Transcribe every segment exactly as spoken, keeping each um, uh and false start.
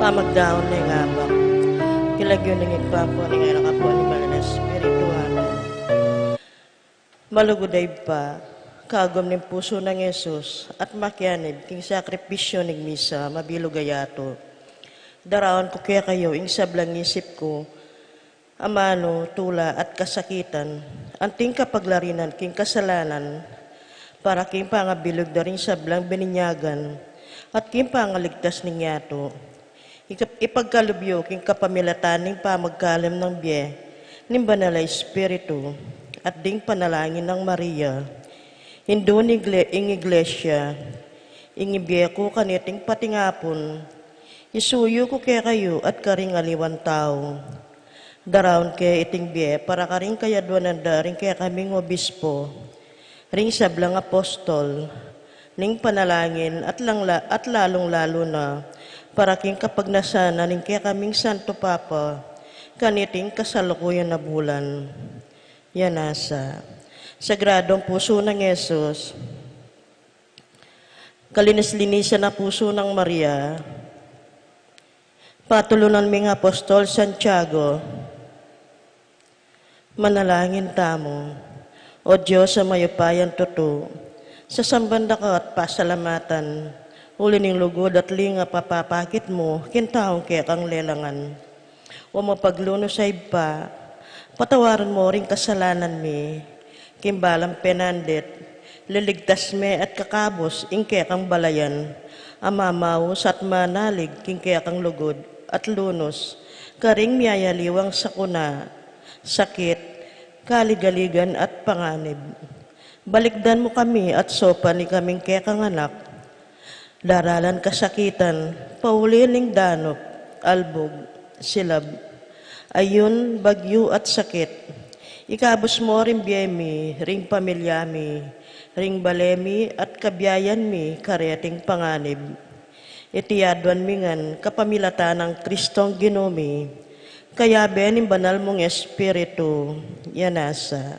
Magdaun ning abak. King lagyu ning Ibpa, ampo ning Anak, ampo ning Banal a Espiritu. Amen. Malugud a Ibpa, kagum ning pusu nang Jesus at makianib king sakripisyu ning misa, mabilug a yatu. Daraun ku kekayu ing sablang isip ku, amanu, tula at kasakitan, anting kapaglarinan king kasalanan, para king pangabilug da ring sablang bininyagan, at king pangaligtas ning yatu. Ikap-, ipagkalub yu king kapamilatan ning pamagkalub nang bie ning Banal a Espiritu, at ding panalangin nang Maria, Indu ning igle-, ing Iglesia, ing ibie ku kaniting patingapun, isuyu ku kekayu at karing aliwang tau. Daraun ke iting bie para karing kayadwanan da ring kekaming obispo, ring sablang apostol, ning panalangin at langla-, at lalung-lalu na para king kapagnasan na ning kekaming Santo Papa, kaniting kasalukuyan a bulan. Yana sa. Sagradong pusu nang Jesus, kalinis-linisan a pusu nang Maria, patulunan ming Apostol Santiago, manalangin tamu. O Dios a mayupayang tutu, sasamban da ka at pasalamatan, uli ning lugud at lingap a papakit mu king taung kekang lelangan. O mapaglunus a Ibpa, patawaran mu ring kasalanan mi, king balang penandit, liligtas me at kakabus ing kekang balayan, a mamaus at manalig king kekang lugud at lunus, karing miyayaliwang sakuna, sakit, kaligaligan at panganib. Balikdan mu kami at saupan ikaming kekang anak, daralan kasakitan, pauli ning danup, albug, silab, ayun, bagyu at sakit. Ikabus mu ring bie mi, ring pamilya mi, ring bale mi, at kabiayan mi, kareting panganib. Iti aduan mi ngan kapamilatan nang Kristong Ginu mi, kayabe ning Banal mung Espiritu, yana sa.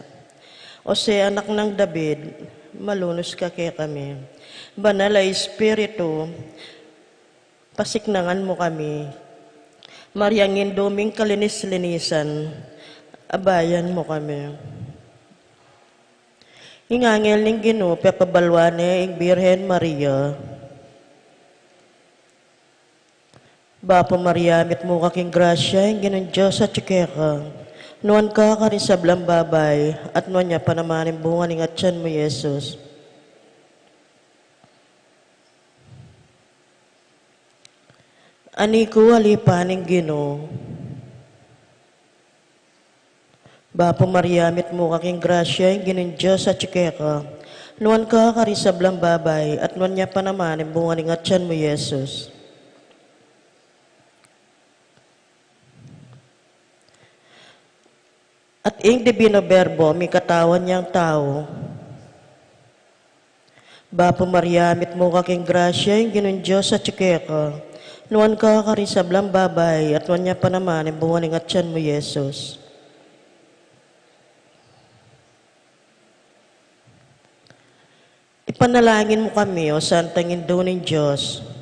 Jose, anak nang David, malunus ka kekami. Banal a Espiritu, pasiknangan mu kami. Mariang Indu ming kalinis-linisan, abayan mu kami. Ing anghel ning Ginu, pepabalwan ne ing Birhen Maria. Bapu Maria, mitmu ka king grasya, ing Ginung Dios atyu keka. Nuan ka karing sablang babai, at nuan ya pa naman ing bunga ning atyan mu, Jesus. Ani ku, alipan ning Ginu. Bapu Maria, mitmu ka king grasya, ing Ginung Dios atyu keka. Nuan ka karing sablang babai, at nuan ya pa naman ing bunga ning atyan mu, Jesus. At ing Divino Verbo, mikatawan yang tau. Bapu Maria, mitmu ka king grasya, ing Ginung Dios atyu keka. Nuan ka karing sablang babai, at nuan ya pa naman ing bunga ning atyan mu, Jesus. Ipanalangin mu kami, O Santang Indu ning Dios.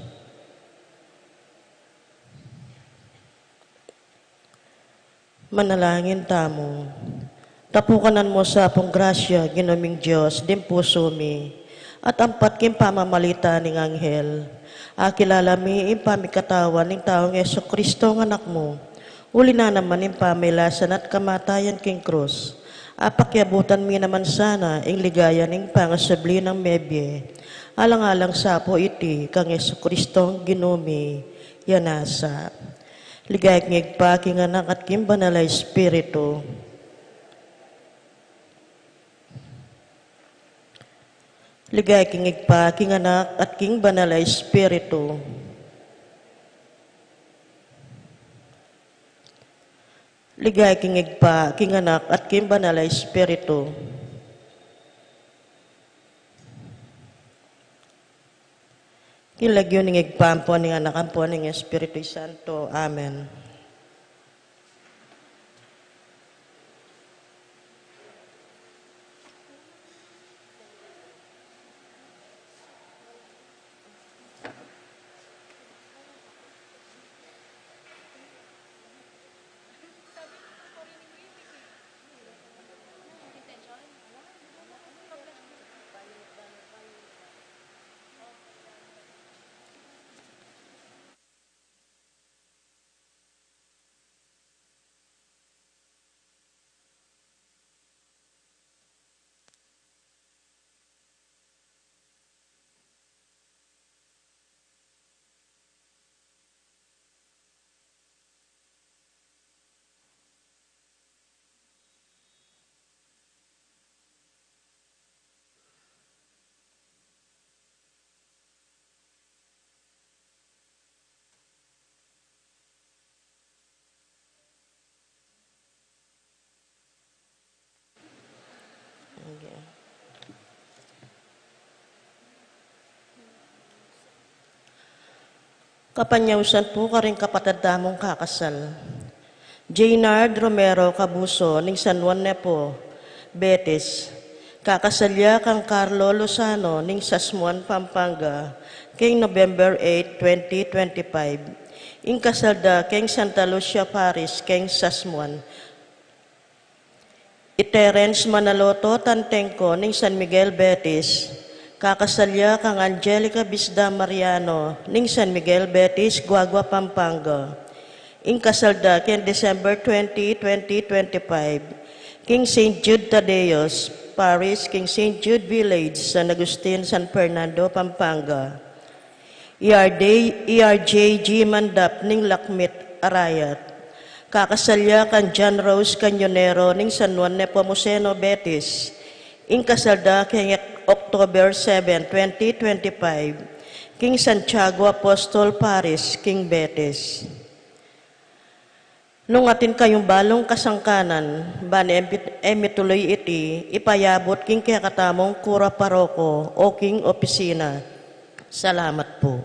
Manalangin tamu. Tapukanan mu sa pung grasya, Ginu ming Dios, ding pusu mi, at ampat king pamamalit ning anghel, akilala mi ing pamikatawan ning taung Jesucristo, ing Anak mu, uli na naman ning pamailasan at kamatayan king krus. Apakiabutan mi naman sana ing ligaya ning pangasubli nang mebie. Alang-alang sa pu iti kang Jesucristo, Ginu mi, yana sa. Ligaya king Ibpa, king Anak, at king Banal a Espiritu. Ligaya king Ibpa, king Anak, at king Banal a Espiritu. Ligaya king Ibpa, king Anak, at king Banal a Espiritu. King lagyu ning Ibpa, ampo ning Anak, ampo ning Espiritu Santo. Amen. Kapanyausan pu karing kapatad tamung kakasal. Jaynard Romero Cabuso ning San Juan Nepo, Betis. Kakasal ya kang Carlo Lozano ning Sasmuan, Pampanga, keng November eight, twenty twenty-five. Ing kasal da keng Santa Lucia Parish keng Sasmuan. I Terence Manaloto Tantengco ning San Miguel, Betis. Kakasal ya kang Angelica Bisda Mariano ning San Miguel, Betis, Guagua, Pampanga. Ing kasal da keng December twenty, twenty twenty-five, king Saint Jude Tadeos Parish, king Saint Jude Village, San Agustin, San Fernando, Pampanga. E R D, E R J G Mandap ning Lakmit, Arayat. Kakasal ya kang John Rose Cañonero ning San Juan Nepomuceno, Betis. Ing kasal da keng October seven, twenty twenty-five, king Santiago Apostol Parish, king Betis. Nung atin kayung balung kasangkanan, ban e mi, e mi tuluy iti ipayabut king kekatamung kura paroko o king opisina. Salamat pu.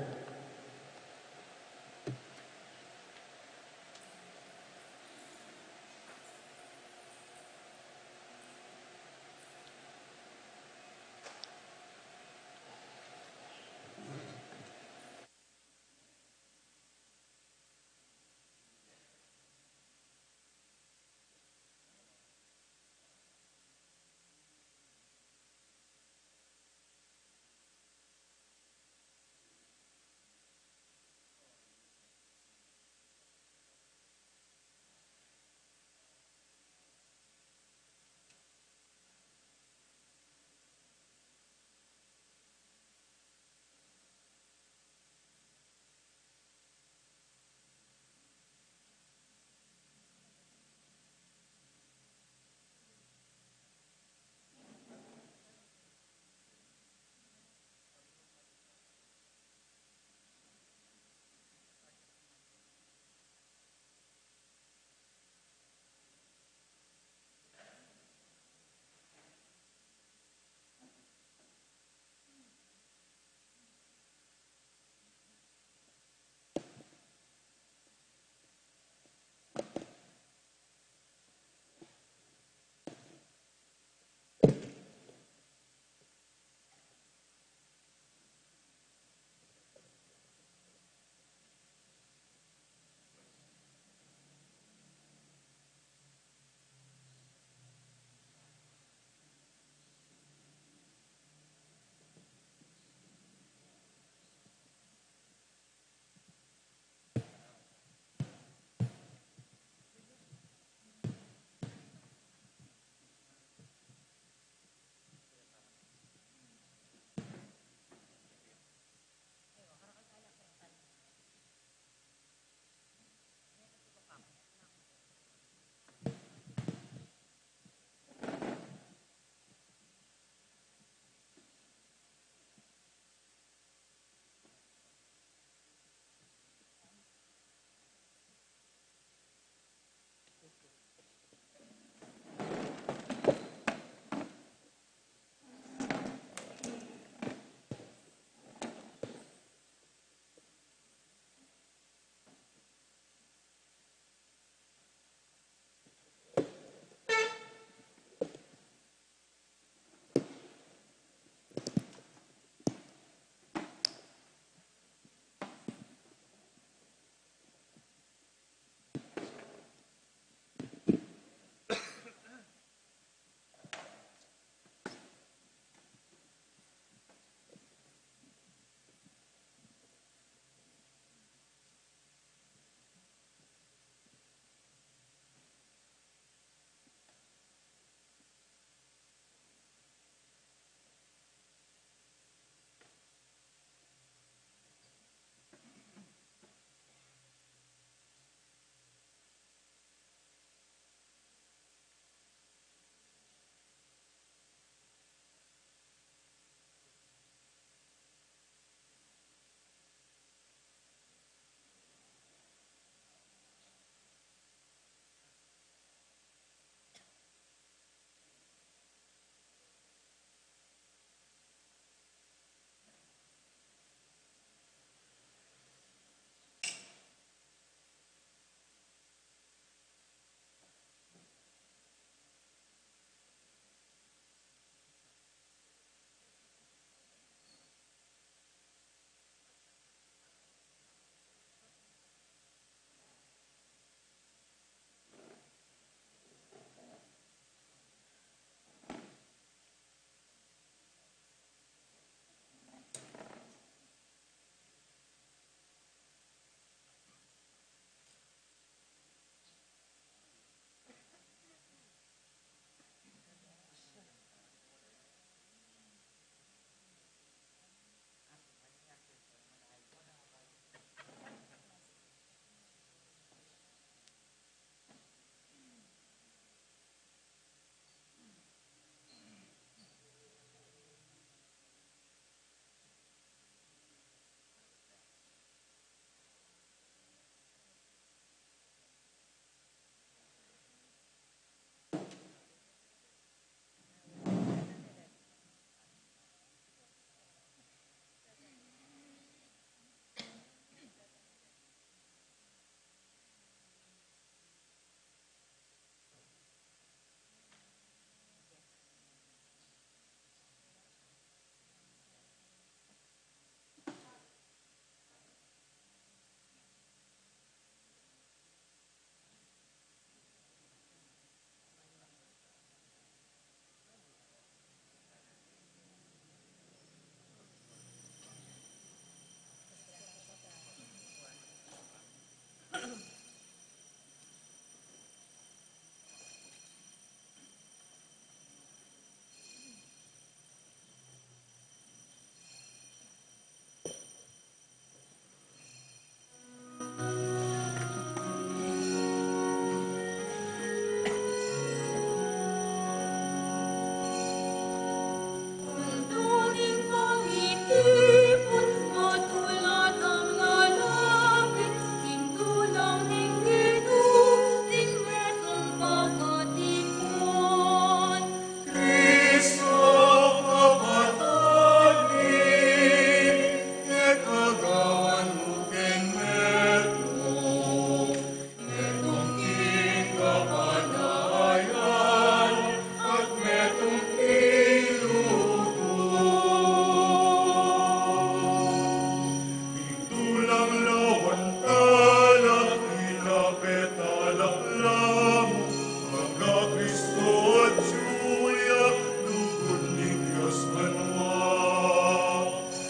Talak lamu, maga Kristo atiu ya, lugud ning Dios Banua.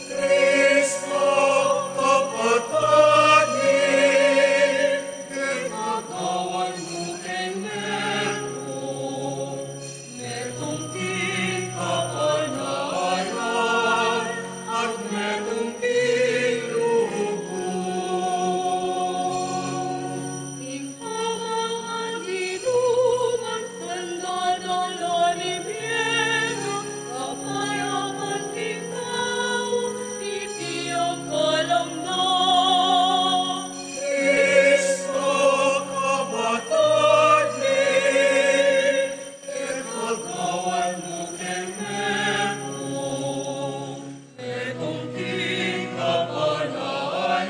Kristo, kapatad mi, e kagawan mu keng metung. Metung king kapanayan, at metung king lugud. Ing pamangainuman, pandadalan ning bie, kapayapan king tau, iti ang kalangan. Kristo, kapatad mi, e kagawan mu keng metung, metung king kapanayan,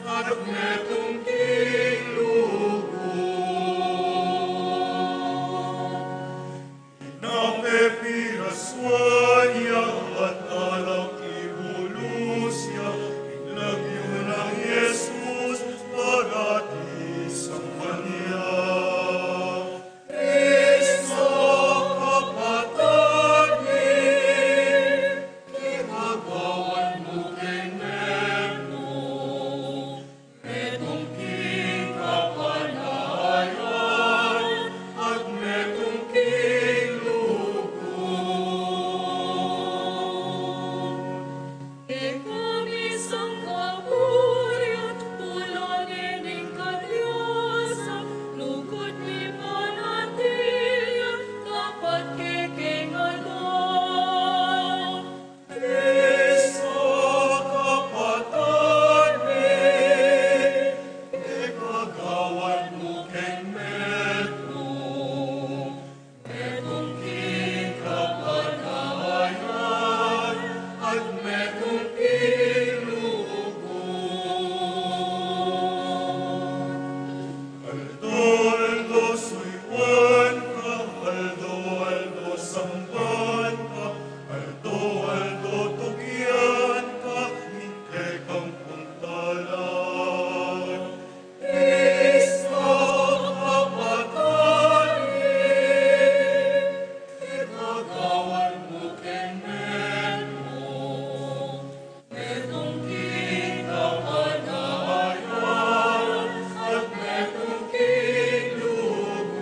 at metung king lugud. Ina, pepiraswan ya at talak ibulus ya king lagyu nang Jesus, paradisan man ya. Kristo, kapatad mi, e kagawan mu keng metung, metung king kapanayan, at metung king lugud. Ika misang kaburian, tulanin ning kadiosan, lugud mi panatilian, tapat ke keng alang. Kristo, kapatad mi, e kagawan mu keng metung, metung king kapanayan, at metung king lugud. Aldo-aldo suyuan ka, aldo-aldo samban ka, aldo-aldo tugyan ka, ing kekang puntalan. Kristo, kapatad mi, e kagawan mu keng metung, metung king kapanayan, at metung king lugud.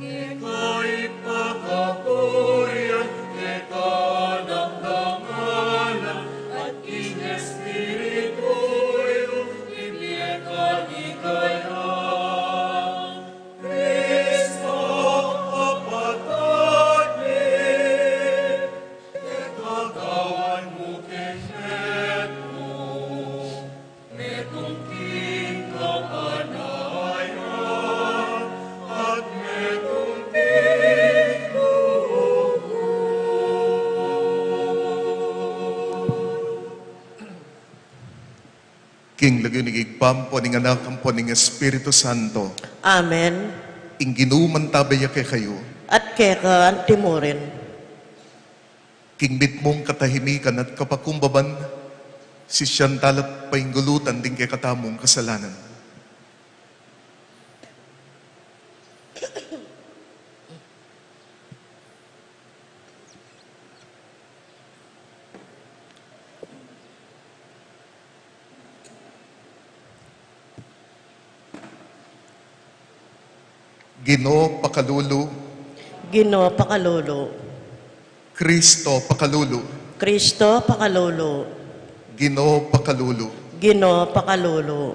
Ika ing pagkapurian, ika ing dangalan, at ing Espiritu yu, ibie ka ligaya. Kristo, kapatad mi, e kagawan mu keng metung, metung king kapanayan, at metung king lugud. King lagyu ning Ibpa, ampo ning Anak, ampo ning Espiritu Santo. Amen. Ing Ginu mantabe ya kekayu. At keka antimurin. King mitmung katahimikan at kapakumbaban, sisian tala at painggulutan ding kekatamung kasalanan. Ginu, pakalulu. Ginu, pakalulu. Kristo, pakalulu. Kristo, pakalulu. Ginu, pakalulu. Ginu, pakalulu.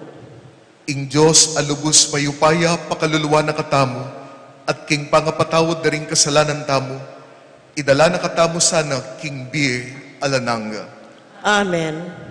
Ing Dios a lubus mayupaya, pakaluluan na katamu, at king pangapatawad da ring kasalanan tamu, idala na katamu sana king bie alang angga. Amen.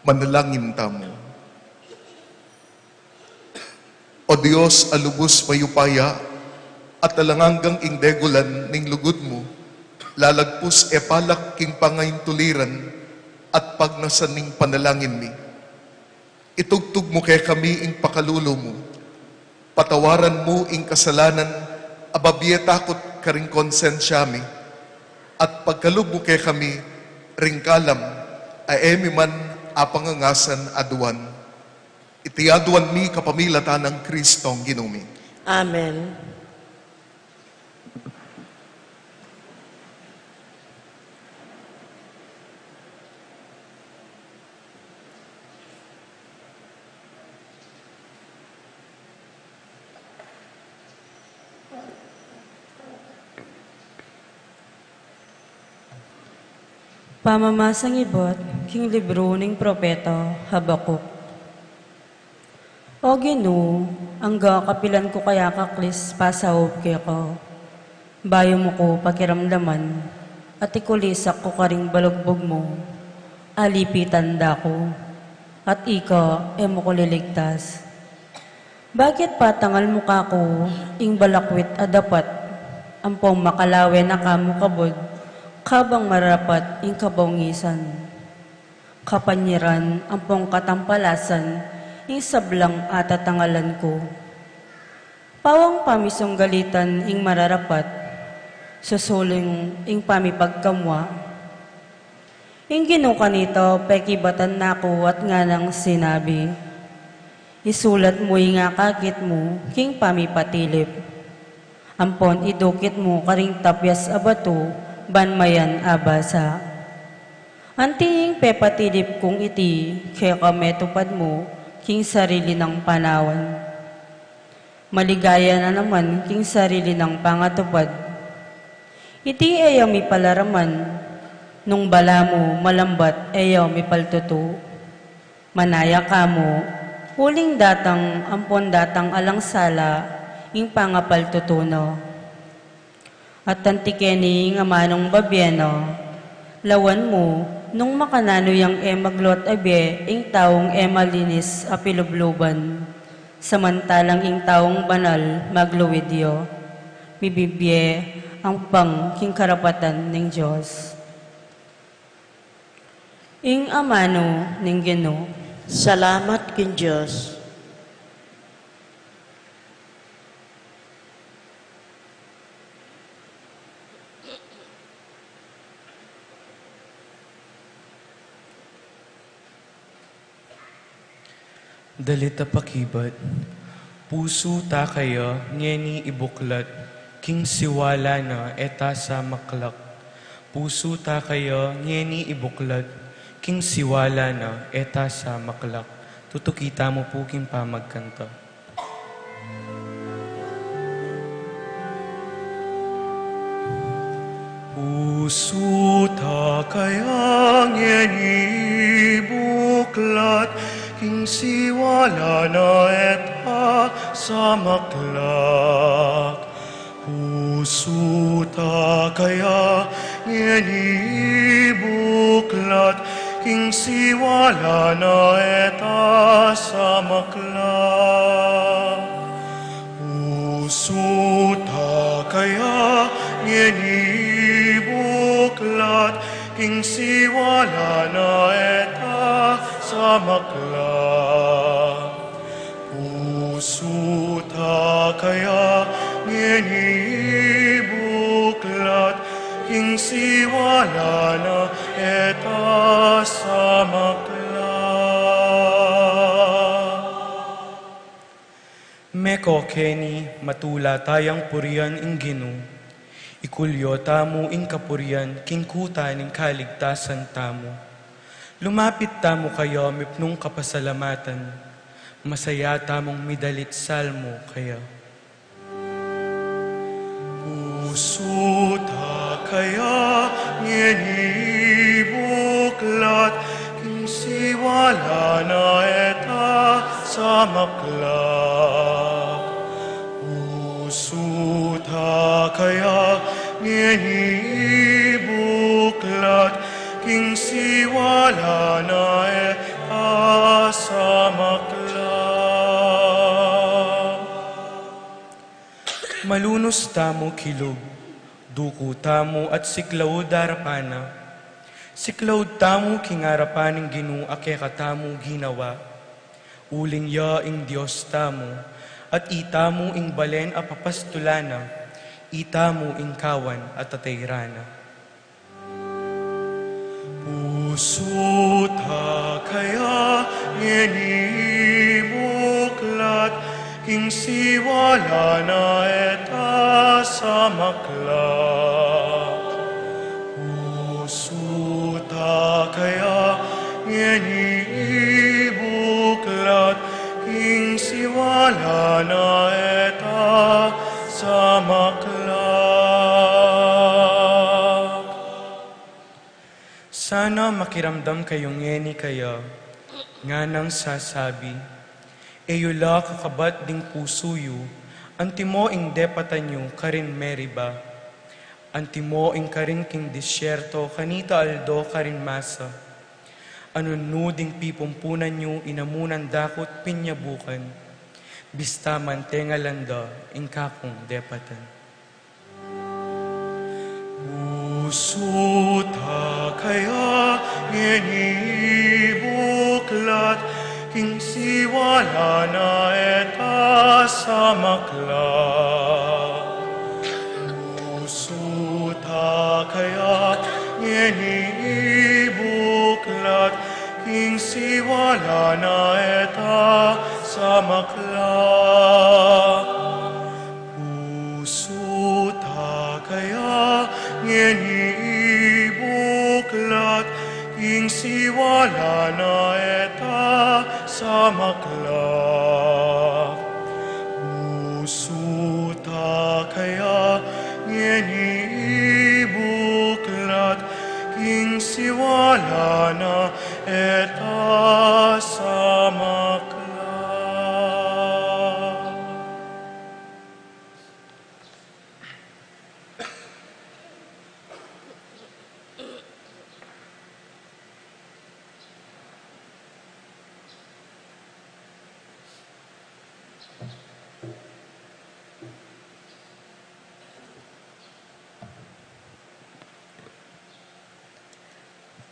Panalangin tamu. O Dios a lubus mayupaya at alang anggang ing degulan ning lugud mu, lalagpus e palak king pangaintuliran at pagnasan ning panalangin mi. Itugtug mu kekami ing pakalulu mu. Patawaran mu ing kasalanan a babie takut karing konsensya mi, at pagkalub mu kekami ring kalam a e mi man apangangasan aduan. Iti aduan mi kapamilatan nang Kristong Ginu mi. Amen. Pamamasang ibat king libru ning propeta Habakuk. O Ginu, angga kapilan ku kaya kaklis pasaup keka? Bayu mu ku pakiramdaman, at ikulisak ku karing balugbug mu, alipitan da ku, at ika e mu ku liligtas. Bakit patangal mu kaku ing balakwit a dapat, ampong makalawe na kamu kabud, kabang mararapat ing kabaungisan? Kapanyiran ampong katampalasan ing sablang atatangalan ku. Pawang pamisunggalitan ing mararapat, susuling ing pamipagkamwa. Ing Ginu kanita pekibatan na ku at nganang sinabi, isulat mu ing akakit mu king pamipatilip. Ampon idukit mu karing tapyas a batu ban mayan abasa. Anti ing pepatilip kung iti keka metupad mu king sarili nang panawan. Maligaya na naman king sarili nang pangatupad. Iti e ya mipalaraman, nung balamu malambat e ya mipaltutu. Manaya kamu, uling datang ampon datang alang sala ing pangapaltutu na. At anti keni ing amanung babie na, lawan mu, nung makananu yang e magluat a bie ing taung e malinis a pilubluban, samantalang ing taung banal magluid ya, mibibie ampang king karapatan ning Dios. Ing amanu ning Ginu. Salamat king Dios. Dalit a pakibat. Pusu ta kaya ngeni ibuklat, king siwala na e ta samaklak. Pusu ta kaya ngeni ibuklat, king siwala na e ta samaklak. Tutuki tamu pu king pamagkanta. Pusu ta kaya ngeni ibuklat, king siwala na e ta samaklak. Pusu ta kaya ngeni ibuklat, king siwala na e ta samaklak. Pusu ta kaya ngeni ibuklat, king siwala na e ta samaklak. Pusu ta kaya ngeni ibuklat, king siwala na e ta samaklak. Meko keni matula tayang purian ing Ginu. Ikulyo tamu ing kapurian king kuta ning kaligtasan tamu. Lumapit tamu kaya mipnung kapasalamatan. Masaya tamung midalit salmo kaya. Pusu ta kaya ngeni ibuklat, king siwala na e ta samaklak. Pusu ta kaya ngeni ibuklat, king siwala na e sa makla. Malunus tamu kilub, duku tamu at siklaud arapan na. Siklaud tamu king arapan ning Ginu a kekatamu ginawa. Uling ya ing Dios tamu, at itamu ing balen a papastulan na, itamu ing kawan a tatayran na. Pusu ta kaya ngeni ibuklat, king siwala na e ta sa makla. Pusu ta kaya ngeni ibuklat, king siwala na e ta sa makla. Sana makiramdam kayu ngeni kaya, nganang sasabi, e yu la kakabat ding pusu yu, antimo ing depatan yu karin Meriba, antimo ing karin king disyerto kanita aldo karin Masa. Anunu ding pipumpunan yu inamunan dakut pinyabukan, bista mantengalan da ing kakung depatan. Pusu ta kaya ngeni ibuklat, king siwala na e ta sa makla. Pusu ta kaya ngeni ibuklat, king siwala na e ta sa makla. Pusu ta kaya ngeni ibuklat, king siwala na e ta sa makla. Pusu ta kaya ngeni ibuklat, king siwala na e ta sa makla.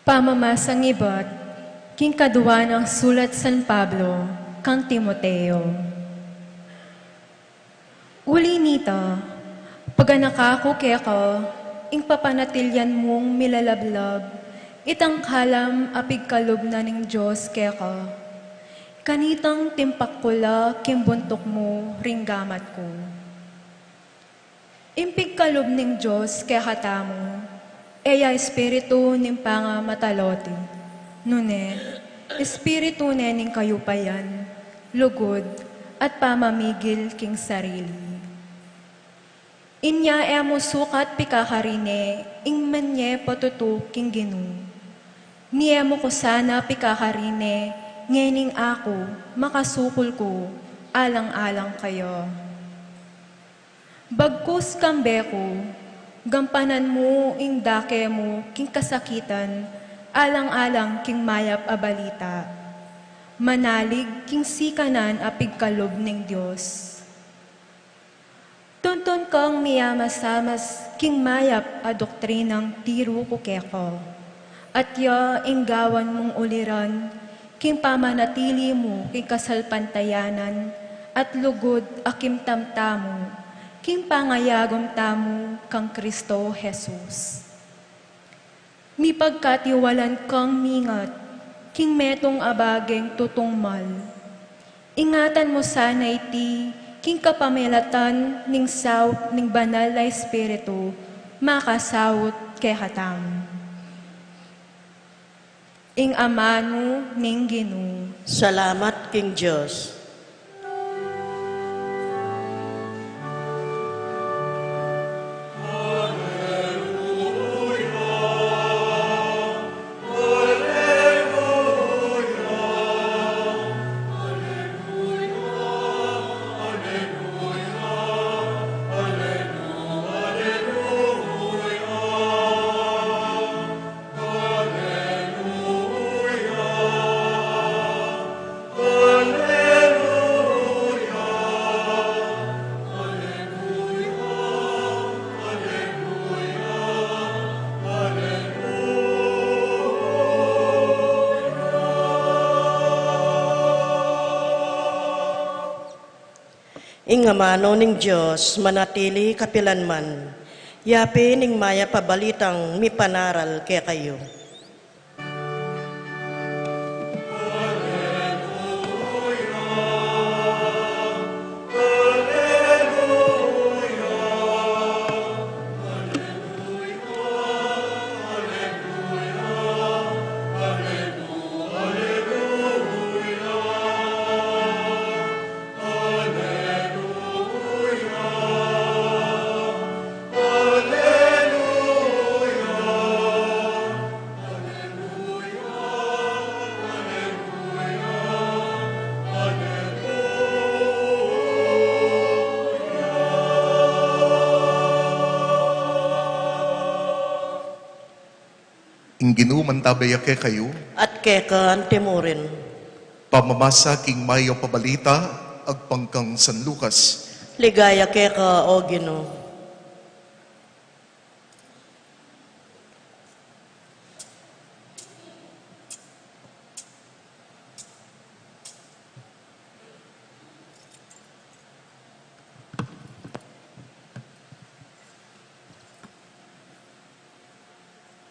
Pamamasang ibat king kadua nang sulat San Pablo kang Timoteo. Uli nita, paganaka ku keka, ing papanatilian mung milalablab itang kalam a pigkalub na ning Dios keka, kanitang timpak ku la king buntuk mu ring gamat ku. Ing pigkalub ning Dios kekatamu, e ya espiritu ning pangamataloti, nune, espiritu ne ning kayupayan, lugud, at pamamigil king sarili. Inya e mu sukat pikakarine ing manyapatutu king Ginu, ni e mu ku sana pikakarine ngening aku makasukul ku alang-alang kaya. Bagkus kambe ku, gampanan mu ing dake mu king kasakitan, alang-alang king mayap a balita. Manalig king sikanan a pigkalub ning Dios. Tuntun kang miyamasamas king mayap a doktrinang tiru ku keka. At ya ing gawan mung uliran, king pamanatili mu king kasalpantayanan, at lugud a kimtam tamu, king pangayagum tamu kang Kristo Jesus. Mipagkatiwalan kang mingat king metung a baging tutungmal. Ingatan mu sana iti king kapamilatan ning saup ning Banal a Espiritu, makasaut kekatamu. Ing amanu ning Ginu. Salamat king Dios. Ing amanu ning Dios manatili kapilanman. Yape ning mayap a balitang mipanaral kekayu. Ing Ginu mantabe ya kekayu. At keka antimurin. Pamamasa king mayap a balita agpang kang San Lucas. Ligaya keka, O Ginu.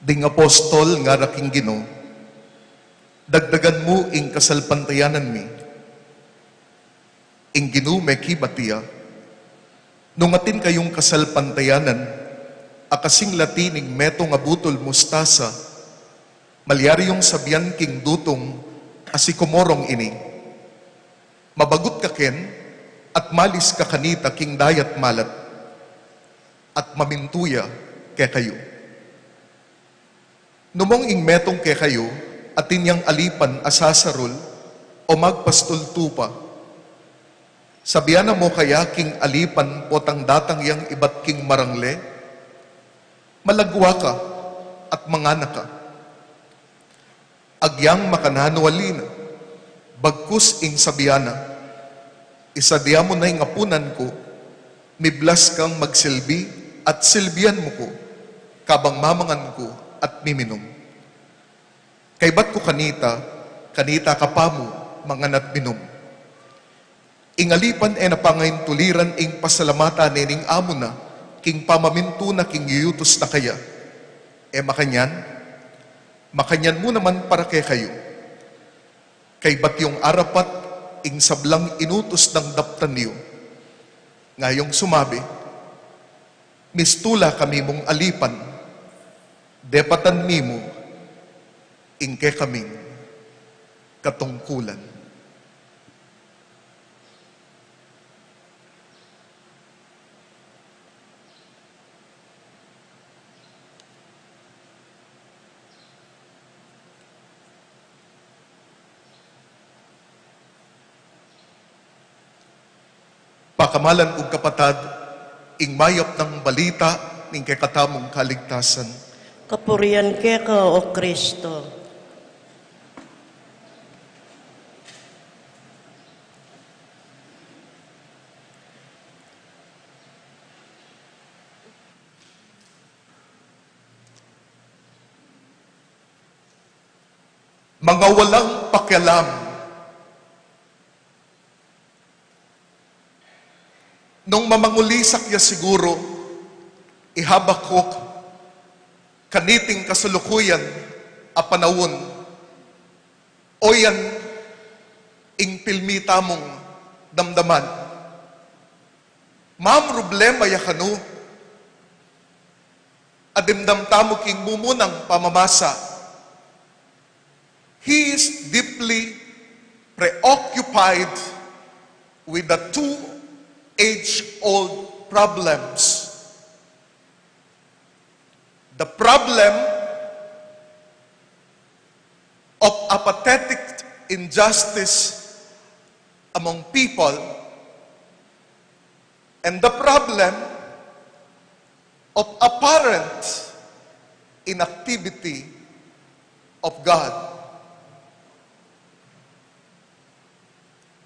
Ding apostol ngara king Ginu, dagdagan mu ing kasalpantayanan mi. Ing Ginu mekibat ya, nung atin kayung kasalpantayanan a kasing lati ning metung a butul mustasa, malyari yung sabian king dutung a sikomorong ini, mabagut ka ken at malis ka kanita king dayat malat, at mamintu ya kekayu. Numong ing metung kekayu atin yang alipan a sasarul o magpastul tupa, sabian na mu kaya king alipan potang datang yang ibat king marangle, malagwa ka at mangana ka. Agyang makananu ali na, bagkus ing sabian na, isadia mu na ing apunan ku, miblas kang magsilbi at silbian mu ku, kabang mamangan ku at miminum. Kaybat ku kanita, kanita ka pa mu mangan at minum. Ing alipan e na pangaintuliran ing pasalamatan ne ning amu na king pamamintu na king yutus na kaya. E makanyan, makanyan mu naman para kekayu. Kaybat yung arapat ing sablang inutus nang daptan yu. Ngayong sumabi, mistula kami mung alipan, depatan mi mu ing kekaming katungkulan. Pakamalan kung kapatad, ing mayap nang balita ning kekatamung kaligtasan. Kapurian keka, O Kristo. Mga walang pakialam. Nung mamangulisak ya siguru i Habakuk kaniting kasalukuyan a panaun, o yan ing pilmi tamung damdaman. Mamroblema ya kanu, adimdam tamu king mumunang pamamasa. He is deeply preoccupied with the two age-old problems. The problem of apathetic injustice among people and the problem of apparent inactivity of God.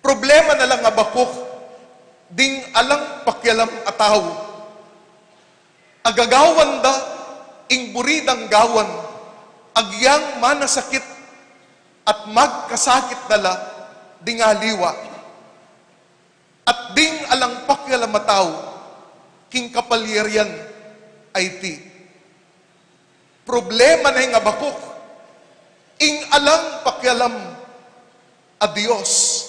Problema na lang, Habakuk, ding alang pakialam a tau. Agagawan da ing buri dang gawan, agyang manasakit at magkasakit na la ding aliwa. At ding alang pakialam a tau king kapalyarian a iti. Problema na ning Habakuk, ing alang pakialam a Dios.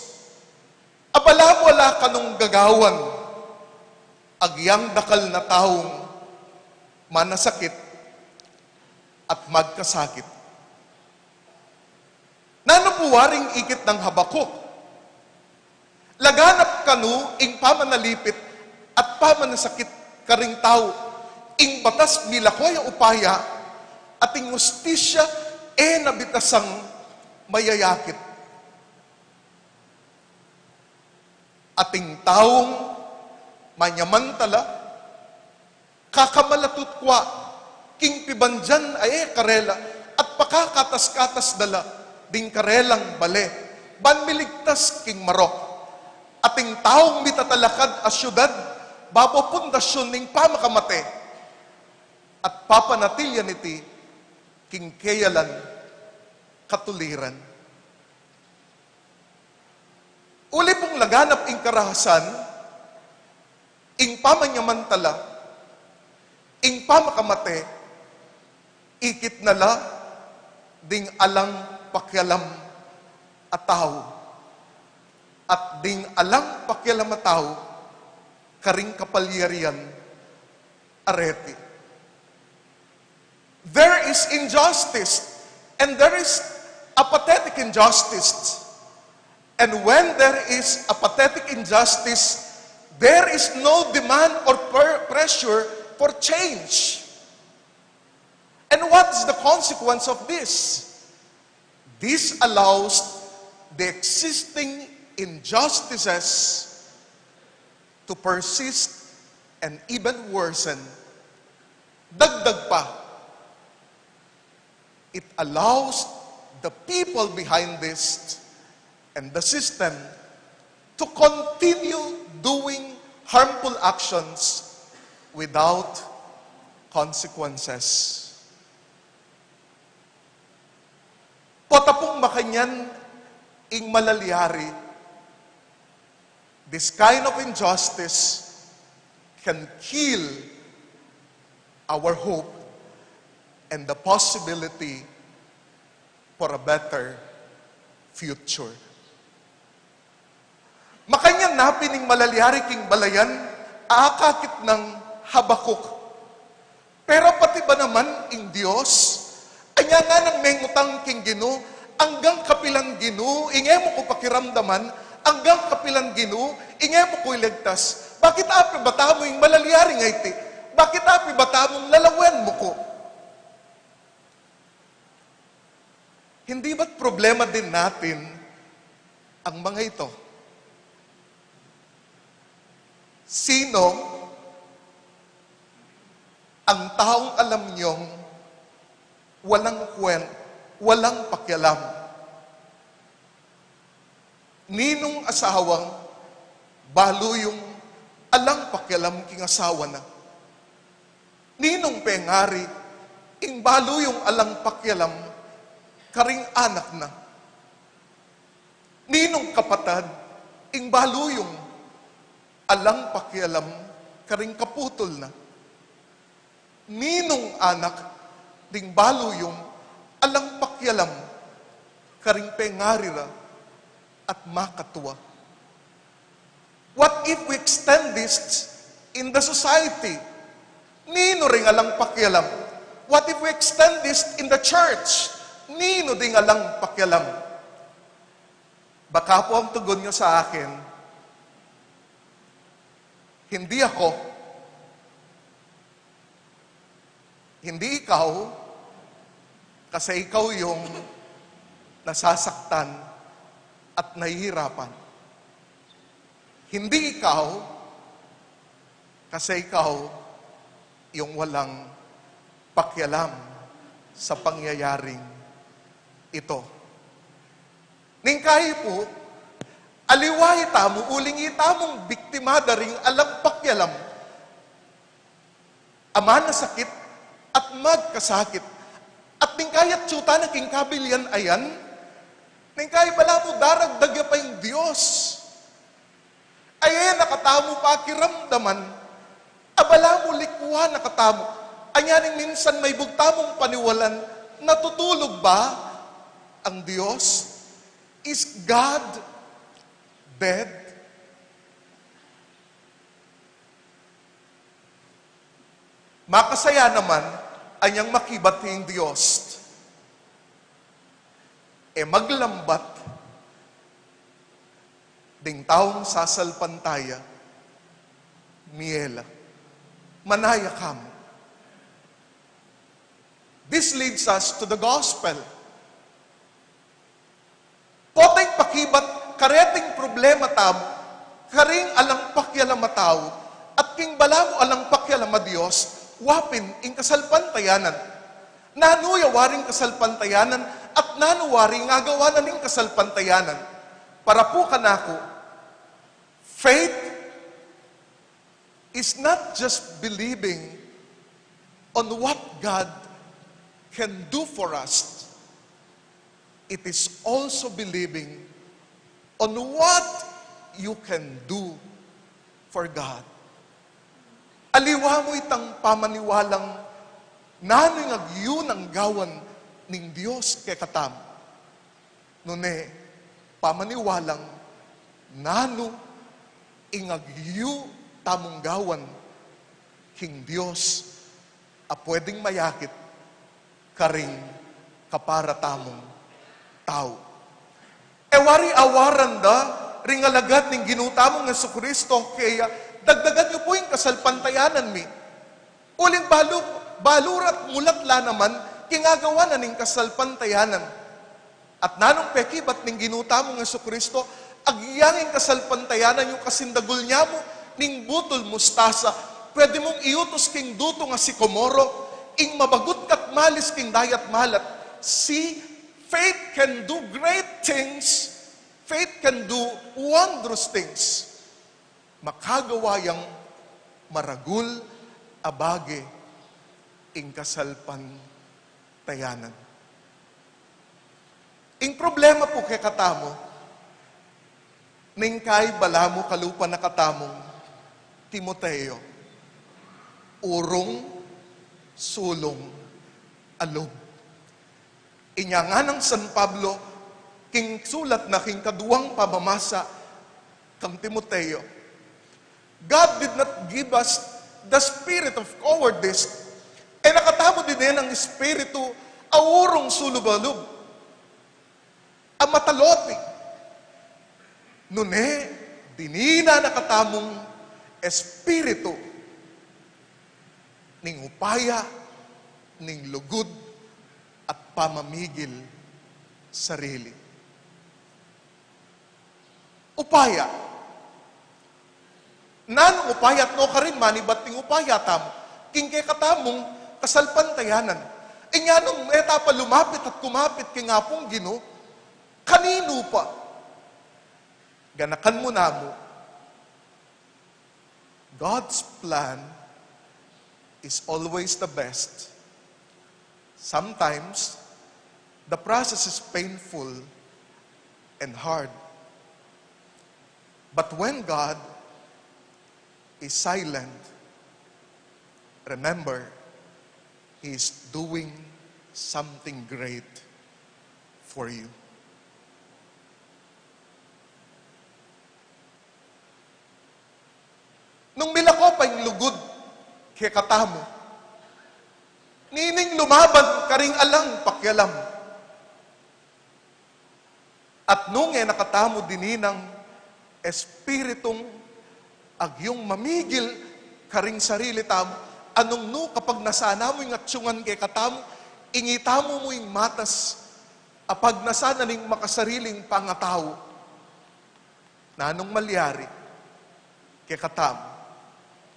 Abala mu ala kanung gagawan, agyang dakal na taung manasakit at magkasakit. Nanu pu waring ikit nang Habakuk? Laganap kanu ing pamanalipit at pamanasakit karing tau, ing batas milako ya upaya, at ing hustisya e na bitasang mayayakit. At ing taung manyamantala, kakamalatut kwa king pibandian a e karela, at pakakatas-katas da la ding karelang bale, ban miligtas king marok. At ing taung mitatalakad a siudad babo pundasyun ning pamakamate, at papanatilian iti king keyalan katuliran. Uli pung laganap ing karahasan, ing pamanyamantala, ing pamakamate, ikit na la ding alang pakialam a tau, at ding alang pakialam a tau karing kapalyarian a reti. There is injustice, and there is apathetic injustice. And when there is apathetic injustice, there is no demand or per- pressure for change. And what's the consequence of this? This allows the existing injustices to persist and even worsen. Dagdag pa, it allows the people behind this and the system to continue doing harmful actions without consequences. Pota pung makanyan ing malalyari, this kind of injustice can kill our hope and the possibility for a better future. Makanyan na pin ing malalyari king balayan a akakit nang Habakuk. Pero pati ba naman ing Dios? Anya nganang mengutang king Ginu, anggang kapilan Ginu, ing e mu ku pakiramdaman, anggang kapilan Ginu, ing e mu ku iligtas? Bakit api ba tamu ing malalyari nga iti? Bakit api ba tamung lalawen mu ku? Hindi ba't problema din natin ang mga ito? Sino ang taong alam niyong walang kwen-, walang pakialam? Ninung asawang baluyung alang pakialam king asawa na? Ninung pengari ing baluyung alang pakialam karing anak na? Ninung kapatad ing baluyung alang pakialam karing kaputul na? Ninung anak ding baluyung alang pakialam karing pengari ra at makatua? What if we extend this in the society? Ninu ring alang pakialam? What if we extend this in the church? Ninu ding alang pakialam? Baka po ang tugon nyo sa akin, "Hindi ako." Hindi ikaw, kasi ikaw yung nasasaktan at nahihirapan. Hindi ikaw, kasi ikaw yung walang pakialam sa pangyayaring ito. Ningkayi pu, aliwa itamu uling itamung biktima da ring alang pakialam a manasakit at magkasakit. At ningkayi atsu tana king kabilian a yan, ningkayi balamu daragdag ya pa ing Dios. Aya na katamu pakiramdaman, abala mu likwan na katamu. Anya ning minsan maibug tamung paniwalan, natutulug ba ang Dios? Is God dead? Makasaya naman anyang makibat ing Dios. E maglambat ding taung sasalpantaya, mie la. Manaya kamu. This leads us to the gospel. Poteng pakibat kareting problema tamu karing alang pakialam a tau, at king balamu alang pakialam a Dios, wa pin ing kasalpantayanan. Nanu ya waring kasalpantayanan, at nanu waring agawa na ning kasalpantayanan? Para pu kanaku, faith is not just believing on what God can do for us. It is also believing on what you can do for God. Aliwa mu itang pamaniwalang nanu ing agyu nang gawan ning Dios kekatamu, nune pamaniwalang nanu ing agyu tamung gawan king Dios a pwedeng mayakit karing kapara tamung tau. E wari awaran da ring alagad ning Ginu tamung Jesucristo, kaya dagdagan yu pu ing kasalpantayanan mi. Uling balu, balu ra't mulat la naman king agawa na ning kasalpantayanan. At nanung pekibat ning Ginu tamung Jesucristo, agyang ing kasalpantayanan yu kasindagul nyamu ning butul mustasa, pwede mung iutus king dutung a sikomoro, ing mabagut ka't malis king dayat malat. See, faith can do great things. Faith can do wondrous things. Makagawa yang maragul a bage ing kasalpantayanan. Ing problema pu kekatamu, ning kay balamu kalupa na katamung Timoteo, urung, sulung, a lub. Inya nganang San Pablo, king sulat na king kaduang pamamasa kang Timoteo, God did not give us the spirit of cowardice. E na katamu dine ing espiritu a urung sulubalub, a matalote. Nune, dinina na katamung espiritu ning upaya, ning lugud, at pamamigil sarili. Upaya. Nanung upaya at nukarin manibat ning upaya tamu king kekatamung kasalpantayanan? Inya nung e ta pa lumapit at kumapit king Apung Ginu, kaninu pa? Ganakan mu namu, God's plan is always the best. Sometimes, the process is painful and hard. But when God is silent, remember, He is doing something great for you. Nung milako pa ing lugud kekatamu, nining lumaban karing alang pakialam. At nung e na katamu dininang espiritung agyung mamigil karing sarili tamu, a nung nu kapagnasan na mu ing atyungan kekatamu, ingi tamu mu ing matas a pagnasan na ning makasariling pangatau. Nanung malyari kekatamu,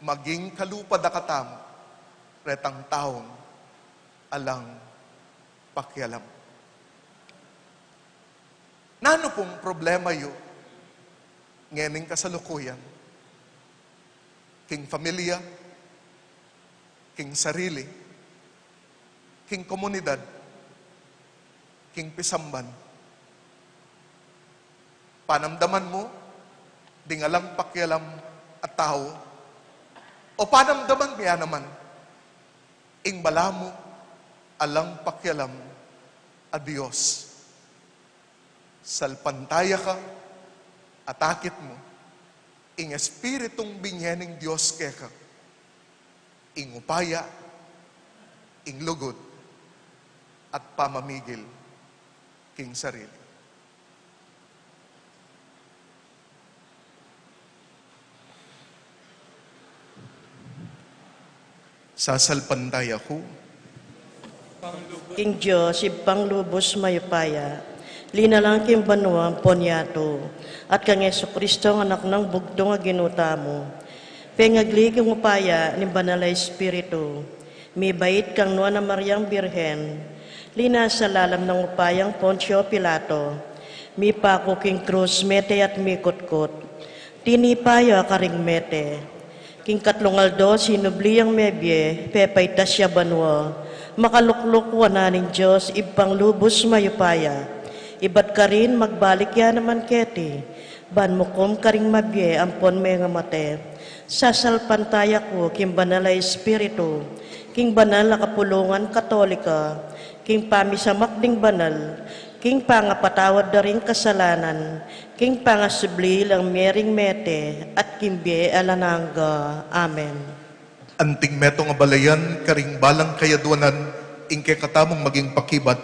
maging kalupa da katamu retang taung alang pakialam. Nanu pung problema yu ngening kasalukuyan? King pamilya, king sarili, king komunidad, king pisamban. Panamdaman mu, ding alang pakialam a tau, o panamdaman mi ya naman ing balamu alang pakialam a Dios. Salpantaya ka at akit mu ing Espiritung binye ning Dios keka, ing upaya, ing lugud, at pamamigil king sarili. Sasalpantaya ku king Dios, Ibpang lubus mayupaya, linalang king banua ampon yatu, at kang Jesucristo, a Anak nang bugtung a Ginu tamu, pengagli king upaya ning Banal a Espiritu, mibait kang Nuan a Mariang Birhen, linasa lalam nang upayang Poncio Pilato, mipaku king krus, mete at mikutkut, tinipa ya karing mete, king katlung aldo sinubli yang mebie, pepaitas ya banua, makalukluk wanan ning Dios Ibpang lubus mayupaya, ibat karin magbalik ya naman keti, ban mukum karing mabie ampon mengamate. Sasalpantaya ku king Banal a Espiritu, king banal a kapulungan Katolika, king pamisamak ding banal, king pangapatawad da ring kasalanan, king pangasubli lang mie ring mete, at king bie alang angga. Amen. Anting metung a balayan karing balang kayaduanan ing kekatamung maging pakibat,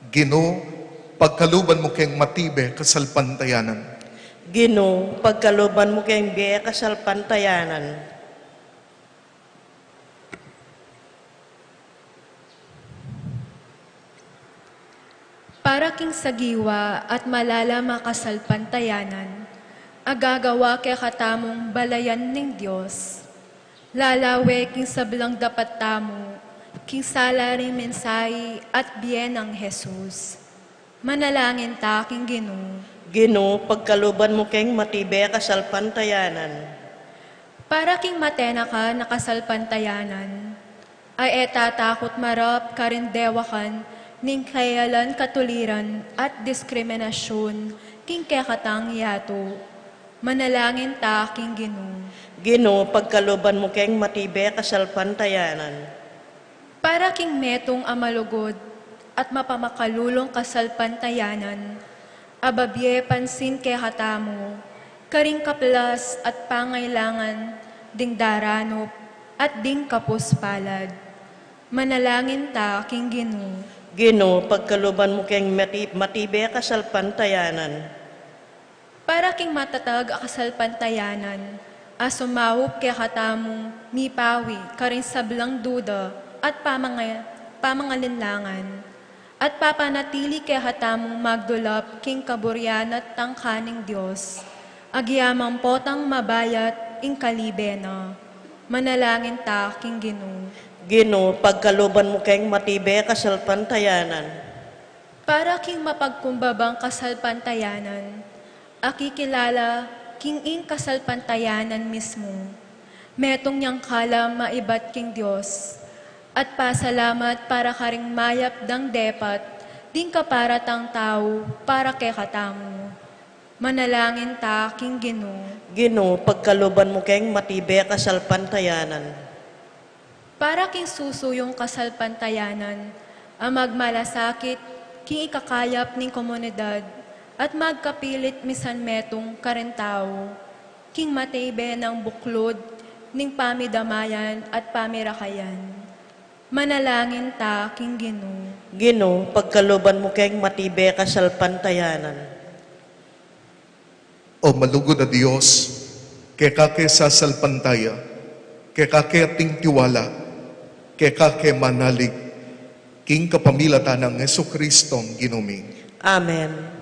Ginu, pagkaluban mu keng matibe kasalpantayanan. Ginu, pagkaluban mu keng bie kasalpantayanan. Para king sagiwa at malalam a kasalpantayanan, a gagawa kekatamung balayan ning Dios, lalawe king sablang dapat tamu, king sala ring mensahe at bie nang Jesus. Manalangin ta king Ginu. Ginu, pagkaluban mu keng matibe kasalpantayanan. Para king matenakan a kasalpantayanan, a e tatakut marap karing dewakan ning kayalan, katuliran, at diskriminasyun king kekatang yatu. Manalangin ta king Ginu. Ginu, pagkaluban mu keng matibe kasalpantayanan. Para king metung a malugud at mapamakalulung kasalpantayanan, a babie pansin kekatamu, karing kaplas at pangailangan ding daranup at ding kapus palad. Manalangin ta king Ginu. Ginu, pagkaluban mu keng mati-, matibe kasalpantayanan. Para king matatag a kasalpantayanan, a sumaup kekatamung mipawi karing sablang duda at pamanga-, pamangalinlangan, at papanatili kekatamung magdulap king kaburian at tangka ning Dios, agyamang potang mabayat ing kalibe na. Manalangin ta king Ginu. Ginu, pagkaluban mu keng matibe kasalpantayanan. Para king mapagkumbabang kasalpantayanan, a kikilala king ing kasalpantayanan mismu, metung yang kalam a ibat king Dios, at pasalamat para karing mayap dang depat ding kaparatang tau para kekatamu. Manalangin ta king Ginu. Ginu, pagkaluban mu keng matibe kasalpantayanan. Para king susuyung kasalpantayanan, a magmalasakit king ikakayap ning komunidad, at magkapilit misan metung karing tau, king matibe nang buklud ning pamidamayan at pamirakayan. Manalangin ta king Ginu. Ginu, pagkaluban mu keng matibe kasalpantayanan. O malugud a Dios, keka ke sasalpantaya, keka ke ating tiwala, keka ke manalig, king kapamilatan nang Jesucristong Ginu mi. Amen.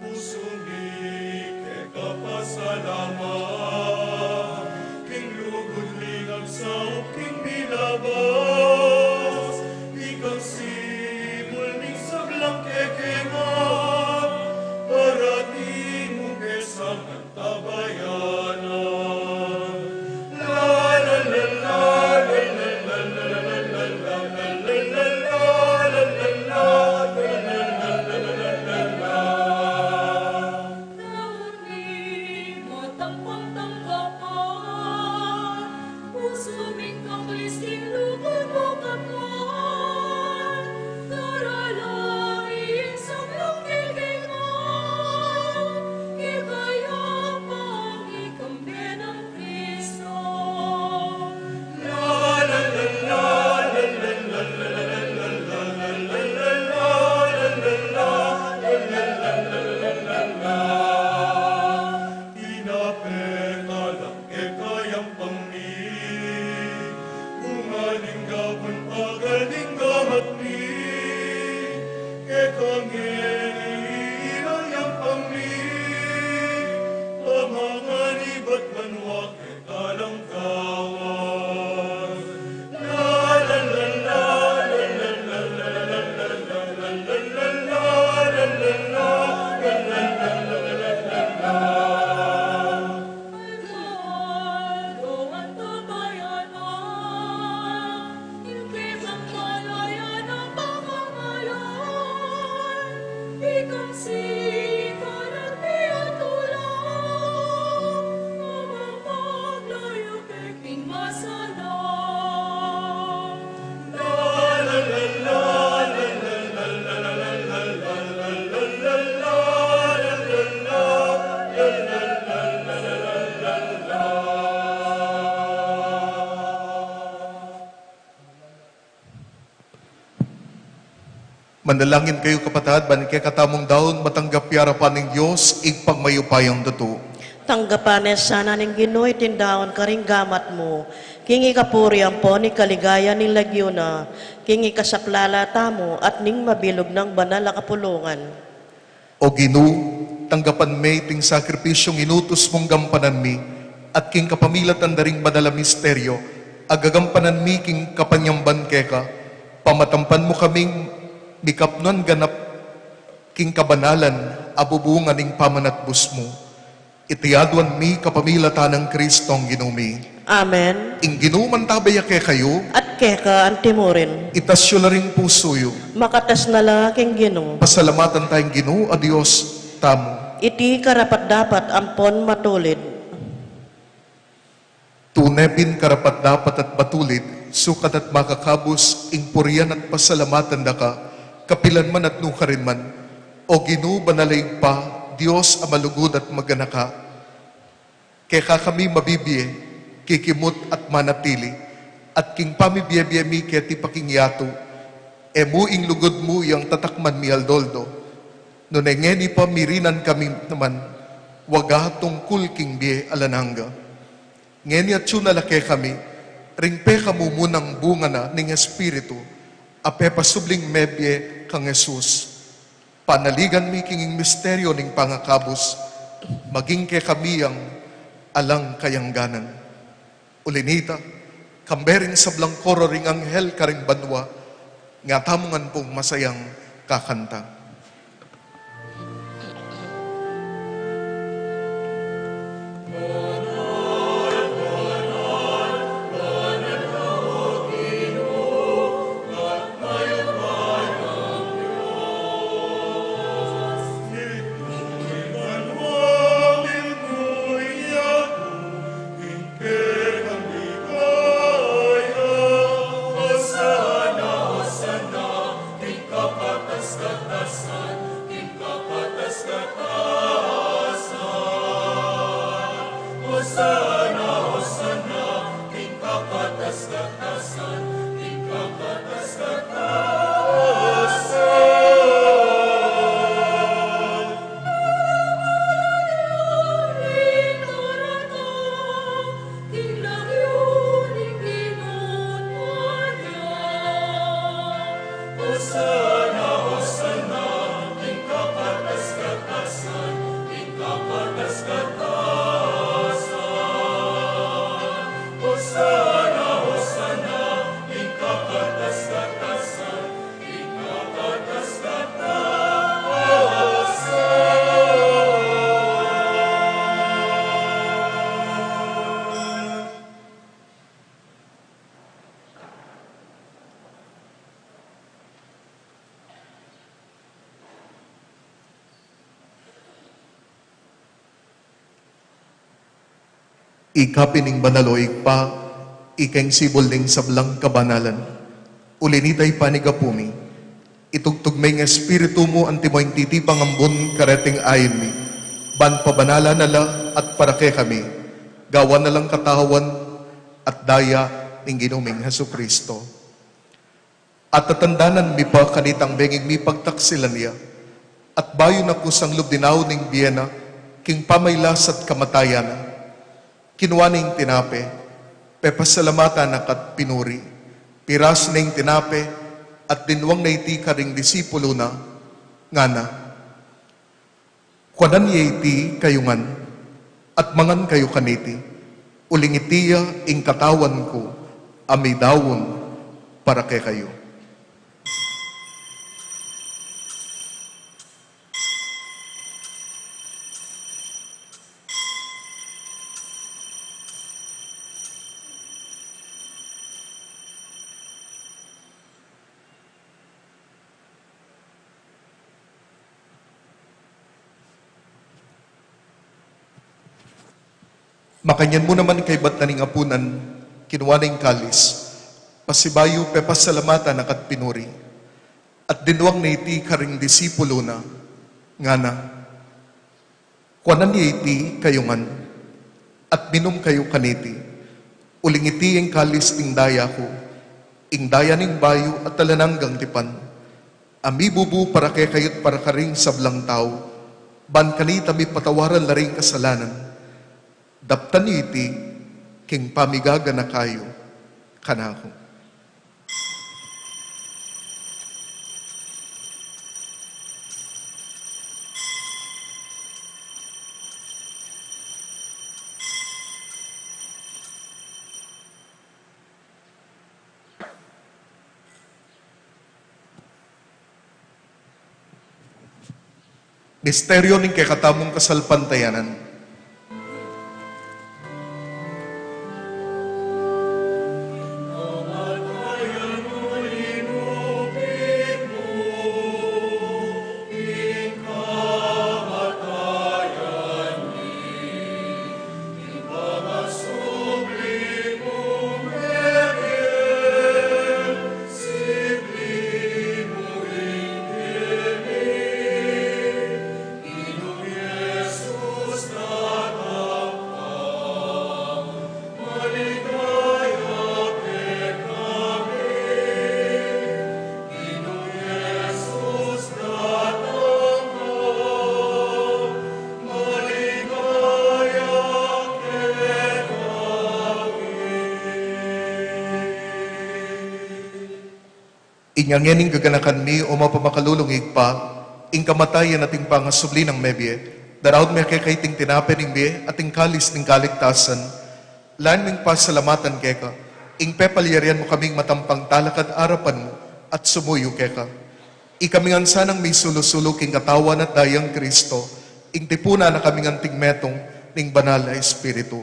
Pusu mi keka pasalamat, king lugud ning agsaup king milabas, ikang sibul ning sablang kekengan, parati mu ke sa tabayanan. Pusu ming kaklis king lugud mu Katwa, darala ing sablang kekengan, king kayapang ikang bie nang Kristo. Tinapet alang keka yang pangni, bunga ning gabun pagal ning gamat mi, keka ngeni ilang yang pangni, pamangan ibat banua keka lang gawan. Manalangin kayu, kapatad, ban ing kekatamung daun matanggap ya arapan ning Dios, Ibpang mayupayang tutu. Tanggapan na sana ning Ginu iting daun karing gamat mu, king ikapuri ampon ikaligaya ning lagyu na, king ikasaplala tamu at ning mabilug nang banal a kapulungan. O Ginu, tanggapan me iting sakripisyung inutus mung gampanan mi, at king kapamilatan da ring banal a misteryo, agagampanan mi king kapanyamban keka, pamatampan mu kaming mikapnuan ganap king kabanalan a bubungan ning pamanatbus mu. Iti aduan mi kapamilatan nang Kristong Ginu mi. Amen. Ing Ginu mantabe ya kekayu. At keka antimurin. Itas yu la ring pusu yu. Makatas na la king Ginu. Pasalamatan taya ing Ginu a Dios tamu. Iti karapat-dapat ampon matulid. Tune pin karapat-dapat at matulid, sukat at makakabus, ing purian at pasalamatan da ka, kapilan man at nukarin man, O Ginu, banal a Ibpa, Dios a malugud at maganaka. Keka kami mabibie, kikimut at manatili, at king pamibie-bie mi keti pa king yatu, e mu ing lugud mu yang tatakman mi aldo-aldo. Nune ngeni pa mirinan kami naman, waga tungkul king bie alang angga. Ngeni atyu na la kekami, ring pekamumuna nang bunga na ning Espiritu, a pepasubling mebie kang Jesus. Panaligan mi king misteryo ning pangakabus, maging kekami yang alang kayangganan. Uli nita, kambe ring sablang koro ring anghel karing banua, nga tamu ngan pung masayang kakanta. Ika pin ing banal, o Ibpa, ika ing sibul ning sablang kabanalan. Uli na nita, Ibpa, ning gapu mi, itugtug me ing Espiritu mu antimo ing titipang ambun kareting ain mi, ban pabanalan na la at para kekami, gawan na lang katawan at daya ning Ginu ming Jesucristo. At tatandanan mi pa kanitang bengi mipagtaksilan ya, at bayu na kusang lub dinaun ing bie na king pamailas at kamatayan na, kinua ne ing tinape, pepasalamatan na ka't pinuri, pirasu ne ing tinape, at dinwang na iti karing disipulu na, ngana: Kuanan ye iti kayu ngan, at mangan kayu kaniti, uling iti ya ing katawan ku a midaun para kekayu. Makanyan mu naman kaybat na ning apunan, kinua ne ing kalis, pasibayu pepasalamatan na ka't pinuri, at dinwang ne iti karing disipulu na, ngana: Kuanan ye iti kayu ngan, at minum kayu kaniti, uling iti ing kalis ning daya ku, ing daya ning bayu at alang anggang tipan, a mibubu para kekayu't para karing sablang tau, ban kanita mipatawaran la ring kasalanan. Daptan yu iti king pamigaganaka yu kanaku. Misteryu ning kekatamung kasalpantayanan. Inya ngeni gaganakan mi, o mapamakalulung Ibpa, ing kamatayan at ing pangasubli nang mebie, daraun mi keka iting tinape ning bie at ing kalis ning kaligtasan, lalu ming pasalamatan keka, ing pepalyarian mu kaming matampang talakad arapan mu at sumuyu keka. Ikami ngan sanang misulu-sulu king katawan at dayang Kristo, ing tipunan na kaming anting metung ning Banal a Espiritu.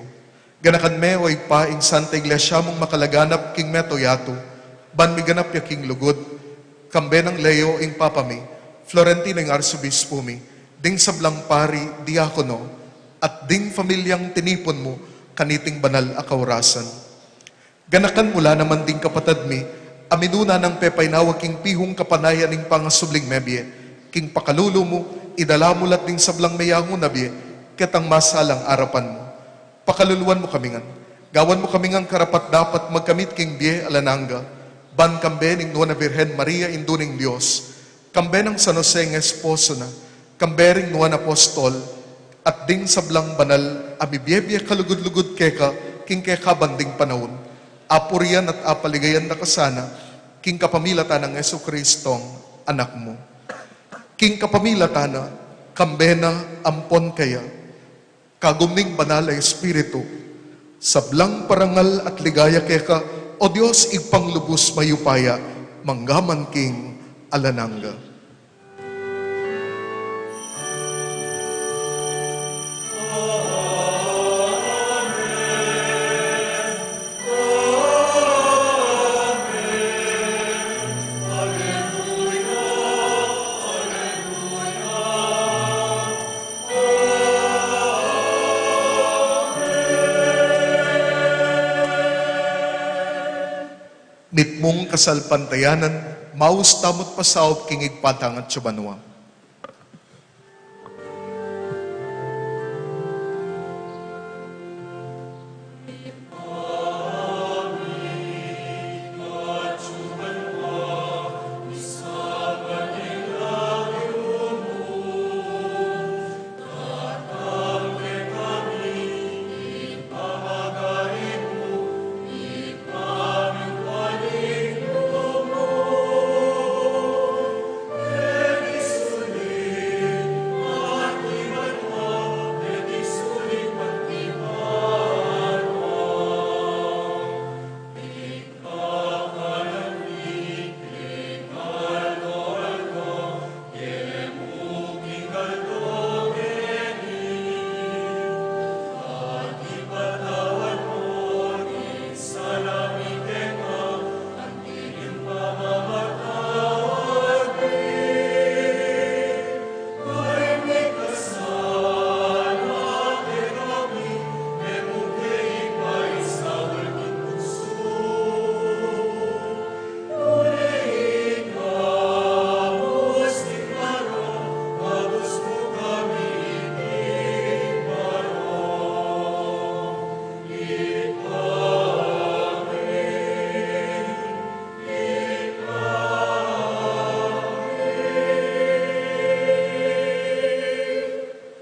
Ganakan me, o Ibpa, ing Santa Iglesia mung makalaganap king mabilug a yatu, ban miganap ya king lugud, kambe nang Leo ing Papa mi, Florentino ing Arsobispo mi, ding sablang pari, diakono, at ding pamilyang tinipun mu kaniting banal a kaurasan. Ganakan mu la naman ding kapatad mi a minuna nang pepainawa king pihung kapanayan ning pangasubling mebie, king pakalulu mu, idala mu la ding sablang meyangu na bie ketang masalang arapan mu. Pakaluluan mu kami ngan. Gawan mu kami ngan karapat-dapat magkamit king bie alang angga, ban kambe ning Nuan a Birhen Maria, Indu ning Dios, kambe nang San Jose ing esposo na, kambe ring nuan a apostol, at ding sablang banal a mibie-bie kalugud-lugud keka king kekaban ding panaun, apurian at apaligayan da ka sana, King kapamilatan nang Jesucristong Anak mu. King kapamilatan na, kambe na, ampon kaya, kagum ning Banal a Espiritu, sablang parangal at ligaya keka, O Dios, Ibpang lubus mayupaya, mangga man king alang angga. Mitmung kasalpantayanan, maus tamu't pasaup king Ibpa tang atsu banua.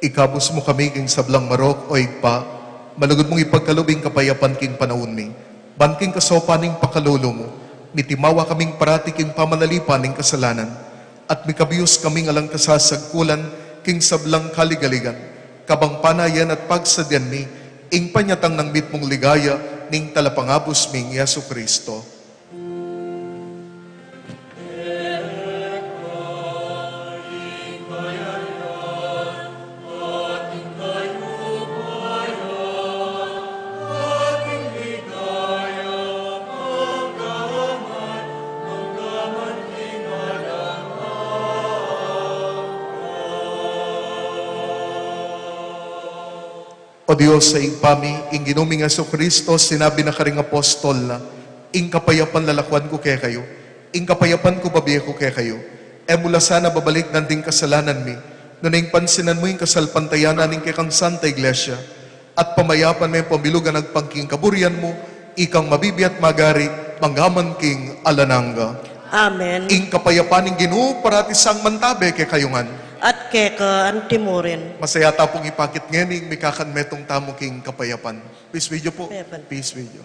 Ikabus mu kami king sablang marok, O Ibpa, malugud mung ipagkalub ing kapayapan king panaun mi. Ban king kasaupan ning pakalulu mu, mitimawa kaming parati king pamanalipan ning kasalanan, at mikabius kaming alang kasasagkulan king sablang kaligaligan, kabang panayan at pagsadyan mi ing panyatang nang mitmung ligaya ning Talapangabus ming Jesucristo. O Dios a Ibpa mi, ing Ginu ming Jesucristo, sinabi na karing apostol na, "Ing kapayapan lalakuan ku kekayu, ing kapayapan ku bibie ku kekayu." E mu la sana babalikdan ding kasalanan mi, nune ing pansinan mu ing kasalpantayanan ning kekang Santa Iglesia, at pamayapan me pamilugan agpang king kaburian mu, ikang mabibie at magari, mangga man king alang angga. Amen. Ing kapayapan ning Ginu parati sang mantabe kekayu ngan. At keka anti murin. Masaya ta pung ipakit ngeni ing mikakanmetung tamu king kapayapan. Peace with you po. Kapayapan. Peace with you.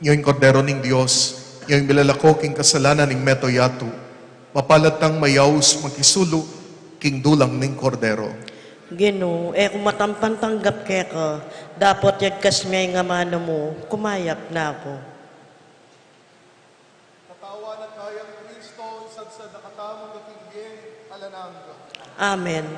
Iyong Kordero ning Dios, iyong milalako king kasalanan ning meto yatu. Mapalad tang mayaus makisulu king dulang ning Kordero. Ginu, e ku matampan tanggap keka, dapot yagkas me ing amanu mu, kumayap na ku. Katawan at daya nang Kristo, isadsad na katamu king bie alang angga. Amen.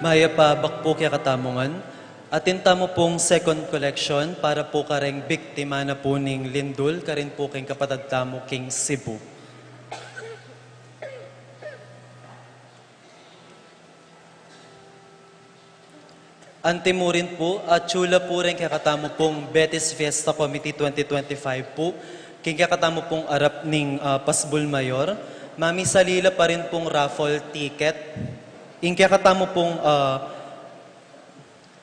Mayap a abak pu kekatamu ngan. Atin tamu pung second collection para pu kareng biktima na pu ning lindul, karin pu keng kapatad tamu king Cebu. Antimurin pu, atsu la pu reng kekatamu pung Betis Fiesta Committee twenty twenty-five pu, king kekatamu pung arap ning, ah, Pasbul Mayor, mamisali la pa rin pung raffle ticket. Ing kekatamu pung, ah,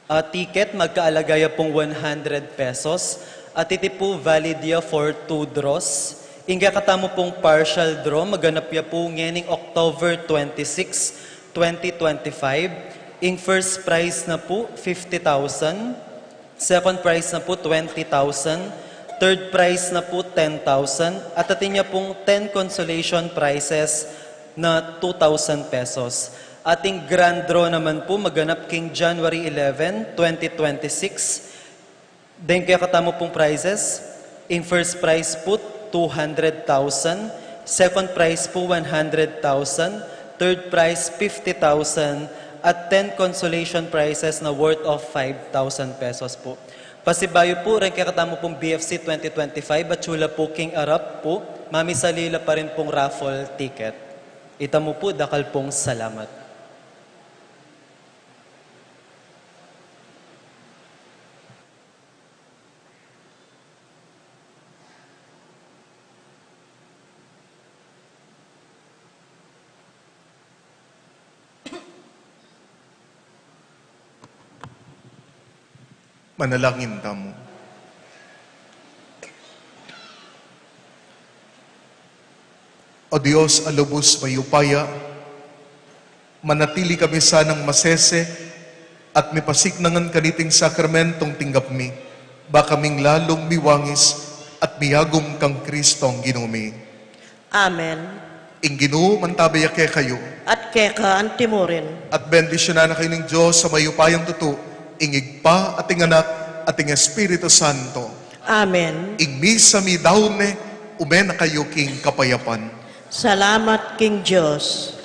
ah, ticket, magkaalaga ya pung one hundred pesos, at iti pu valid ya for two draws. Ing kekatamu pung partial draw, maganap ya pu ngening October twenty-six, twenty twenty-five. Ing first prize na pu, fifty thousand. Second prize na pu, twenty thousand. Third prize na pu, ten thousand. At atin ya pung ten consolation prizes na two thousand pesos. Ating grand draw naman pu maganap king January eleven, twenty twenty-six. Deng kekatamu pung prizes, ing first prize pu, two hundred thousand, second prize pu, one hundred thousand, third prize, fifty thousand, at ten consolation prizes na worth of five thousand pesos pu. Pasibayu pu, reng kekatamu pung B F C twenty twenty-five, atsu la pu king arap pu, mamisali la pa rin pung raffle ticket. Itamu pu, dakal pung salamat. Manalangin tamu. O Dios a lubus mayupaya, manatili kami sanang masese at mipasiknangan kaniting sakramentong tinggap mi, ba kaming lalung miwangis at miyagum kang Kristong Ginu mi. Amen. Ing Ginu mantabe ya kekayu. At keka antimurin. At bendisyunan na kayu ning Dios a mayupayang tutu, ing Ibpa at ing Anak at ing Espiritu Santo. Amen. Ing misa midaun ne, ume na kayu king kapayapan. Salamat king Dios.